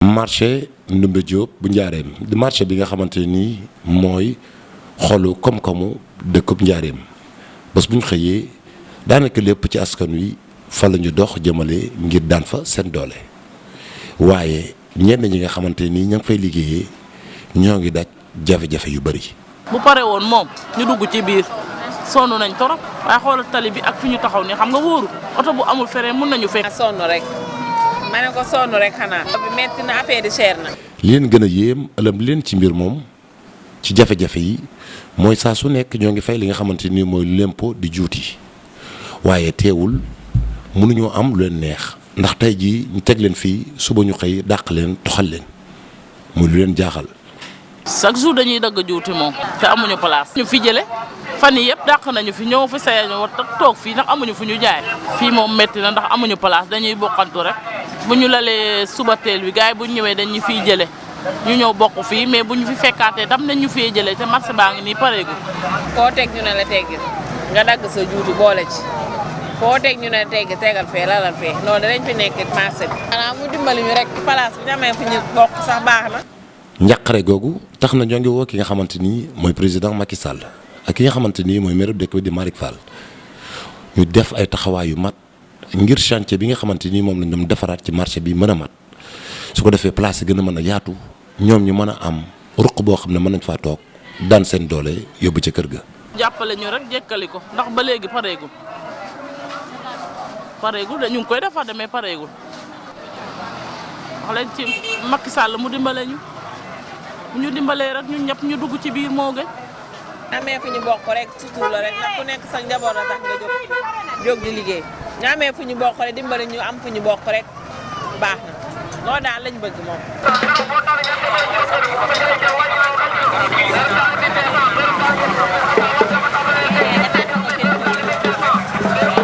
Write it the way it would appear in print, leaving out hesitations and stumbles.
marché Ndoumbé Diop bu Njaareem di marché bi nga xamante ni mooy xolu koom-koomu dëkkub Njaareem bés bu ñu xëyee daanaka lépp ci askan wi fa la ñu dox jëmale ngir daan fa seen doole waaye ñenn ñi nga xamante ni ña ngi fay liggéeyee ñoo ngi daj jafe-jafe yu bari. bu pare woon moom ñu dugg ci biir sonn nañ torop waaye xoolal tali bi ak fi ñu taxaw ni xam nga wóoru oto bu amul fere mën nañu fekk. sonn rek ma ne ko sonn rek xanaa. bi metti na affaire yi cher na. li leen gën a yéem ëlëm leen ci mbir moom ci jafe-jafe yi mooy saa su nekk ñoo ngi fay li nga xamante ni mooy lempo di juuti waaye teewul mënuñoo am lu leen neex ndax tey jii ñu teg leen fii suba ñu xëy dàq leen toxal leen muy lu leen jaaxal. chaque jour dañuy dagg juuti moom te amuñu place. ñu fi jële fan yii yëpp dàq nañu fi ñëw fi saya ñu war toog fii ndax amuñu fu ñu jaay. fii moom métti na ndax amuñu place dañuy bokkantu rek bu ñu lalee suba teel bi gars yi bu ñu ñëwee dañu fiy jële ñu ñëw bokk fii mais bu ñu fi fekkaatee tam nañ ñu fiy jëlee te marché baa ngi nii pareegul. koo teg ñu ne la teggil nga dagg sa juuti boole ci koo teg ñu ne la teggi tegal fee lalal fee loolu danañ fi nekk marché bi. xanaa mu dimbali ñu rek place bi ñu amee fu ñu bokk sax baax na. njàqare googu tax na ñoo ngi woo ki nga xamante ni mooy président Macky Sall ak ki nga xamante ni mooy maire dëkk bi di Malick Fall ñu def ay taxawaay yu mat ngir chantier bi nga xamante ni moom lañ doon defaraat ci marché bi mën a mat su ko defee place yi gën a mën a yaatu ñoom ñu mën a am ruq boo xam ne mën nañ faa toog daan seen doole yóbbu ca kër ga. jàppale ñu rek jekkali ko ndax ba léegi pareegul dañu ngi koy defar demee pareegul wax leen ci Macky Sall mu dimbale ñu dimbalee rek ñun ñëpp ñu dugg ci biir moo gën. amee fu ñu bokk rek surtout la rek ndax ku nekk sa njaboot a tax nga jóg di liggéey ñu amee fu ñu bokk rek dimbali ñu am fu ñu bokk rek baax na loolu daal lañ bëgg moom.